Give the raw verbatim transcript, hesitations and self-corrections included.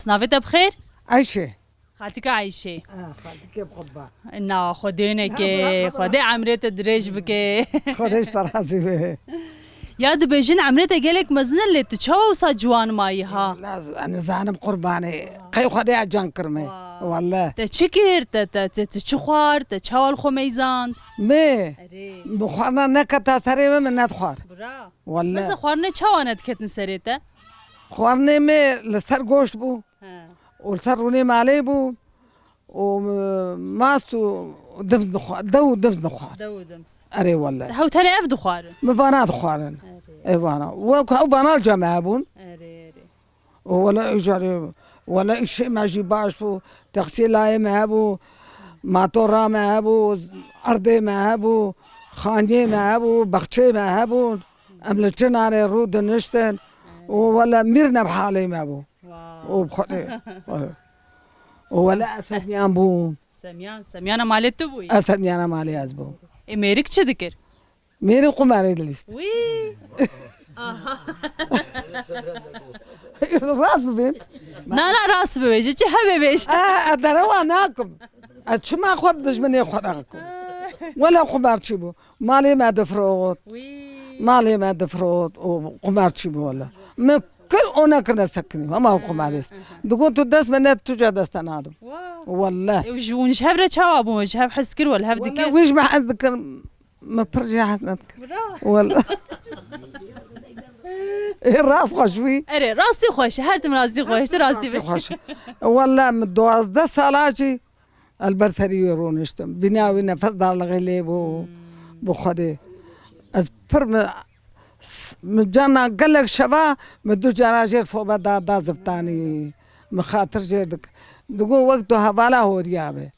Navê te bi xêr? Ayşe. Xaltika Ayşe. Ah, xaltike bi xwe ba. Na, Xwedê neke, Xwedê emrê te dirêj bike. Xwedê ji te razî be. Ya dibêjin emrê te gelek mezin e, lê tu çawa wisa ciwan mayî ha? Wala, ez nizanim qurbanê. Qey Xwedê ya can kirme. Wa. Wala. Te çi kir? Te, te, te, te çi xwar? Te çawa li xwe meyzand? Me? Erê. Bi xwarina neketa serê me, min nedixwar. Bira. Wala. Mesela xwarine çawa nediketin serê te? Xwarinê me li ser goşt bû. He. Û li ser rûnê malê bû. Û, e, mast û dims dixwa-, dew û dims dixwar. Dew û dims. Erê wele. Hew tenê ev dixwarin? Min vana dixwarin. Erê. Ê vana. Wek ew vana li cem me hebûn. Erê, erê. Û wele îjarê, wele îşê me jî baş bû. Taksiyê layê me hebû. Matora me hebû. Erdê me hebû. Xaniyê me hebû. Bexçeyê me hebûn. Em li çinarê rû diniştin. Û wele mîr ne bi halê me bû. Wow. Û bi Xwedê. Û wele ez Semyan bûm. Semyan, Semyana malê tu bûyî? Ez Semyana malê ez bûm. Ê, mêrik çi dikir? Mêrik qumarê dilîst. Wî. Rast bibêm. Na, na, rast bibêje, çi hebe bêje. E, e, derewa nakim. Ez çima xwe bi dijminê xwe re dikim? Wele qumarçî bû. Malê me difirot. Wî. Malê me difirot û qumarçî bû wele. Me kir û nekir nesekinî. Hema qumarê. Digot tu dest me ne tu ca dest te nadim. Wa. Wele. Ew ji, hûn ji hev re çawa bûn? Ji hev hez kir wele hev dikir? Wele wî ji me hez dikir. Me pir jê hez nedikir. Bravo. Wele. Ê, rast xweş bû. Erê, rastî xweş. Her tim rastî xweş. Tu rastî bî. Rastî xweş. Wele min duwazdeh sala jî ez li ber serî wê rûniştim. Bîna wî nefes darlixê lê bû. Hmm. Bi Xwedê. Ez pir mi, s-, mi cana gelek şeva mi du cara jêr sobe da, da ziftanî. Mi xatir jêr dik. Digo wek tu hevala horiya be.